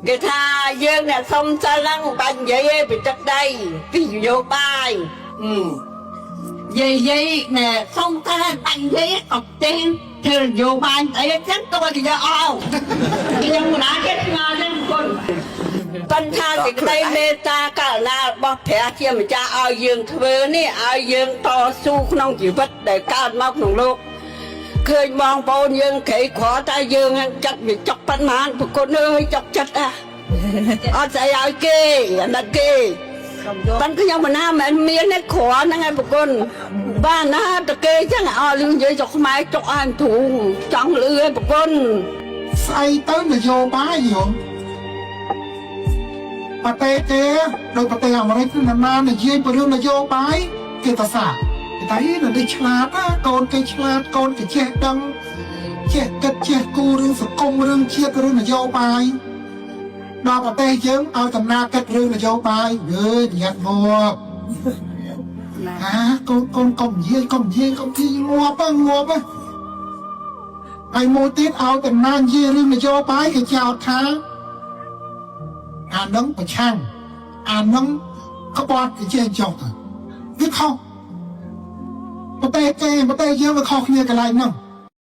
គេថាយើងអ្នកសុំសិលហ្នឹងមិនបាច់និយាយទេពីទឹកដីពីនយោបាយហឹមយាយយាយណែសុំសិលបាច់និយាយក៏ទេធ្វើនយោបាយអីចឹងទៅគេយកអោខ្ញុំមិនណាគេស្ងល់ហ្នឹងគុណប៉ុន្តែសេចក្តីមេត្តាករុណារបស់ព្រះជាម្ចាស់ឲ្យយើងធ្វើនេះឲ្យយើងតស៊ូក្នុងជីវិតដែលកើតមកក្នុងលោក ឃើញបងប្អូនយើងក្រីក្រតែយើងហ្នឹងចិត្តវាចុកប៉ុន្មានប្រគុណអើយចុកចិត្តអាអត់ស្អីឲ្យគេអាណិតគេប៉ុន្តែខ្ញុំមិនណាមិនមានទេក្រហ្នឹងឯងប្រគុណបានណាតគេចឹងអត់លឺនិយាយចុកខ្មែរចុកឲ្យធូងចង់លឺឯងប្រគុណ ស្អីទៅនយោបាយយោប្រទេសគេដោយប្រទេសអាមេរិកណាណានិយាយពីរឿងនយោបាយគេតសាគេថាអីនៅនេះឆ្លាតណាកូនគេឆ្លាតកូនគេចេះដឹងចេះគិតចេះគូរឿងសង្គមរឿងជាតិរឿងនយោបាយដល់ប្រទេសយើងឲ្យតំណាគិតរឿងនយោបាយយើញាក់ងាប់អាកូនកូនកុំនិយាយកុំនិយាយកុំទីងាប់ហ្នឹងងាប់ហ្នឹង ហើយមួយទៀតឲ្យតំណាងនិយាយរឿងនយោបាយគេចោទថាអានឹងប្រឆាំងអានឹងក្បត់គេចេះចុះទៅវាខុសប្រទេសគេប្រទេសយើងវាខុសគ្នាកន្លែងហ្នឹង។